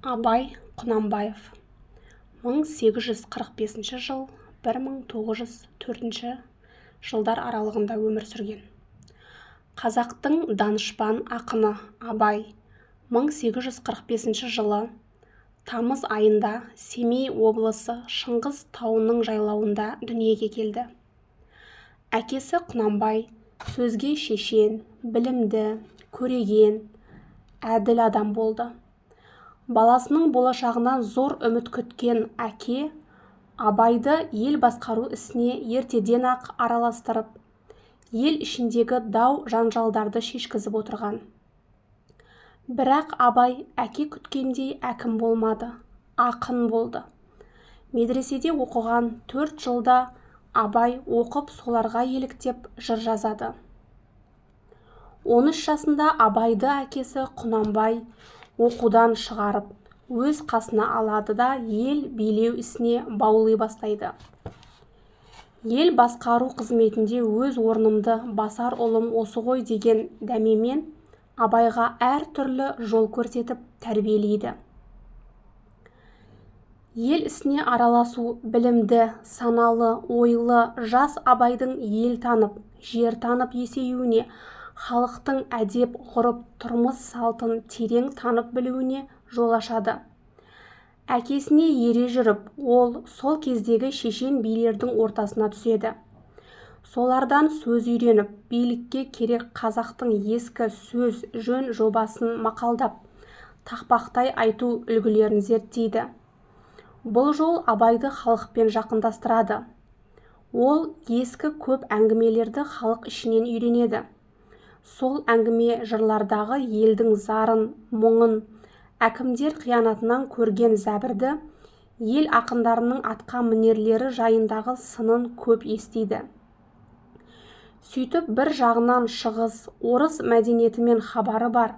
Абай Құнанбаев 1845 жыл 1904 жылдар аралығында өмір сүрген. Қазақтың данышпан ақыны Абай 1845 жылы тамыз айында Семей облысы Шыңғыс тауының жайлауында дүниеге келді. Әкесі Құнанбай сөзге шешен, білімді, көреген, әділ адам болды. Баласының болашағынан зор үміт күткен әке Абайды ел басқару ісіне ертеден-ақ араластырып, ел ішіндегі дау-жанжалдарды шешкізіп отырған. Бірақ Абай әке күткендей әкім болмады, ақын болды. Медреседе оқыған 4 жылда Абай оқып соларға еліктеп жыр жазады. 13 жасында Абайды әкесі Құнанбай оқудан шығарып, өз қасына алады да ел билеу ісіне баули бастайды. Ел басқару қызметінде өз орнымды басар ұлым осы ғой деген дәмемен Абайға әр түрлі жол көрсетіп тәрбиелейді. Ел ісіне араласу білімді, саналы, ойлы жас Абайдың ел танып, жер танып есеюіне, халықтың әдеп, ғұрып, тұрмыс салтын терең танып білуіне жол ашады. Әкесіне ере жүріп, ол сол кездегі шешен билердің ортасына түседі. Солардан сөз үйреніп, билікке керек қазақтың ескі сөз жөн жобасын мақалдап, тақпақтай айту үлгілерін зерттейді. Бұл жол Абайды халықпен жақындастырады. Ол ескі көп әңгімелерді халық ішінен үйренеді. Сол әңгіме жырлардағы елдің зарын, мұңын, әкімдер қиянатынан көрген зәбірді, ел ақындарының атқа мінерлері жайындағы сынын көп естиді. Сөйтіп бір жағынан шығыс, орыс мәдениетімен хабары бар,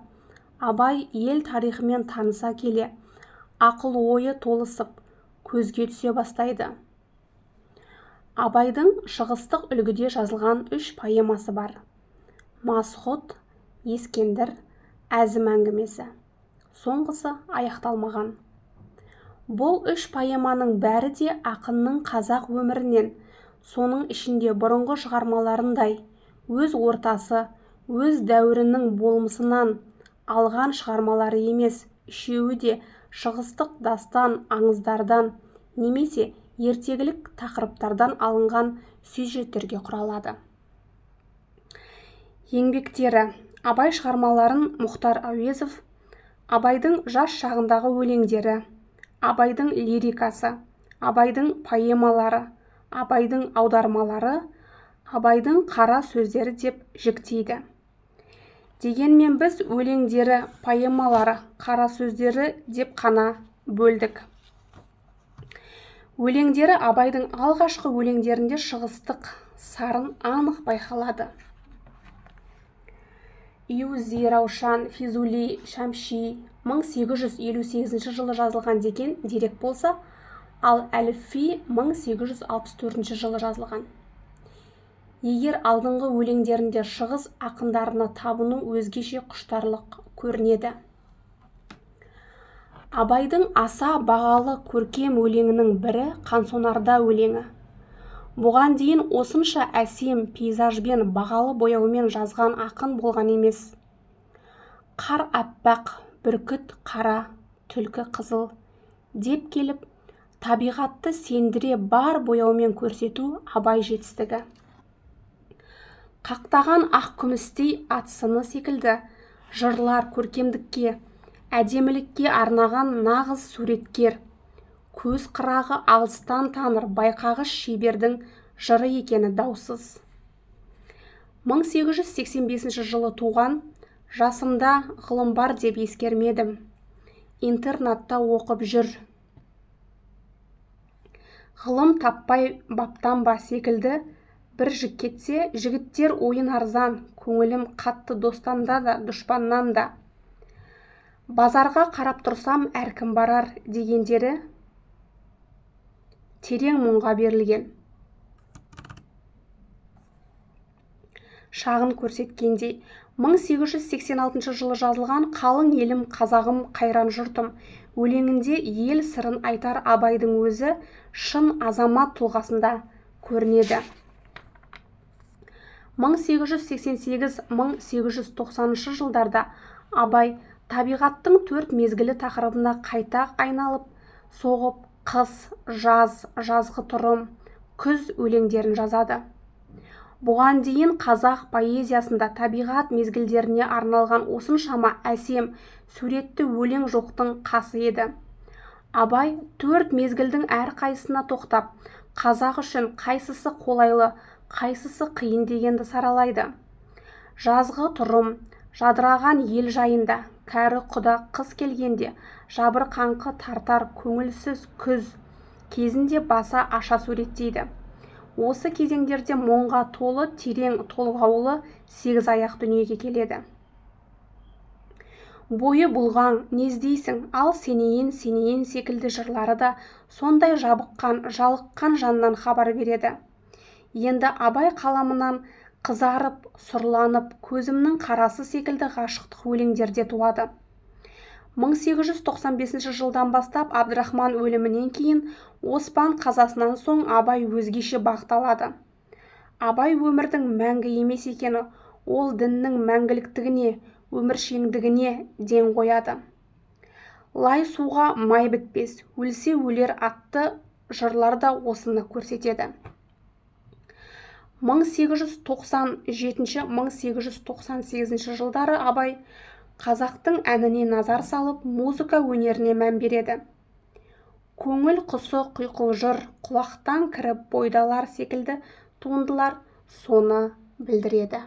Абай ел тарихымен таныса келе, ақыл ойы толысып, көзге түсе бастайды. Абайдың шығыстық үлгіде жазылған 3 поэмасы бар. Масғұт, Ескендір, Әзім әңгімесі. Соңғысы аяқталмаған. Бұл 3 поэманың бәрі де ақынның қазақ өмірінен, соның ішінде бұрынғы шығармаларындай өз ортасы, өз дәуірінің болмысынан алған шығармалары емес, үшеуі де шығыстық дастан аңыздардан немесе ертегілік тақырыптардан алынған сюжеттерге құралады. Еңбектері. Абай шығармаларын Мұхтар Әуезов, Абайдың жас шағындағы өлеңдері, Абайдың лирикасы, Абайдың поэмалары, Абайдың аудармалары, Абайдың қара сөздері деп жіктейді. Дегенмен біз өлеңдері, поэмалары, қара сөздері деп қана бөлдік. Өлеңдері. Абайдың алғашқы өлеңдерінде шығыстық сарын анық байқалады. Юзи, Раушан, Физули, Шәмши 1858 жылы жазылған деген дерек болса, ал Әліпби 1864 жылы жазылған. Егер алдыңғы өлеңдерінде шығыс ақындарына табыну өзгеше құштарлық көрінеді. Абайдың аса бағалы көркем өлеңінің бірі Қансонарда өлеңі. Бұған дейін осынша әсем пейзажбен бағалы бояумен жазған ақын болған емес. Қар аппақ, бүркіт қара, түлкі қызыл деп келіп, табиғатты сендіре бар бояумен көрсету Абай жетістігі. Қақтаған ақ күмістей ат сыны секілді жырлар көркемдікке, әдемілікке арнаған нағыз суреткер, көз қырағы алыстан таныр байқағыш шебердің жыры екені даусыз. 1885 жылы туған, жасымда ғылым бар деп ескермедім. Интернатта оқып жүр. Ғылым таппай баптанба секілді бір кетсе, жігіттер ойын арзан, көңілім қатты достан да дұшпаннан да. Базарға қарап тұрсам әркім барар дегендері терең мұңға берілген. Шағын көрсеткендей, 1886 жылы жазылған «Қалың елім, қазағым, қайран жұртым» өлеңінде ел сырын айтар Абайдың өзі шын азамат тұлғасында көрінеді. 1888-1890 жылдарда Абай табиғаттың төрт мезгілі тақырыбына қайта айналып соғып, «Қыс», «Жаз», «Жазғы тұрым», «Күз» өлеңдерін жазады. Бұған дейін қазақ поэзиясында табиғат мезгілдеріне арналған осыншама әсем суретті өлең жоқтың қасы еді. Абай төрт мезгілдің әрқайсысына тоқтап, қазақ үшін қайсысы қолайлы, қайсысы қиын дегенді саралайды. Жазғы тұрым, жадыраған ел жайында, кәрі құда қыс келгенде, жабырқаңқы тартар көңілсіз күз кезінде баса аша суреттейді. Осы кезеңдерде мұңға толы терең толғаулы сегіз аяқ дүниеге келеді. «Бойы бұлғаң», «Не іздейсің», «Ал сенейін, сенейін» секілді жырлары да сондай жабыққан, жалыққан жаннан хабар береді. Енді Абай қаламынан «Қызарып, сұрланып», «Көзімнің қарасы» секілді ғашықтық өлеңдер де туады. 1895 жылдан бастап, Абдрахман өлімінен кейін, Оспан қазасынан соң Абай өзгеше бағыт алады. Абай өмірдің мәңгі емес екені, ол діннің мәңгіліктігіне, өміршеңдігіне ден қояды. «Лай суға май бітпес», «Өлсе өлер» атты жырлар да осыны көрсетеді. 1897-1898 жылдары Абай қазақтың әніне назар салып, музыка өнеріне мән береді. «Көңіл құсы», «Құйқылжыр», жыр», «Құлақтан кіріп бойды алар» секілді туындылар соны білдіреді.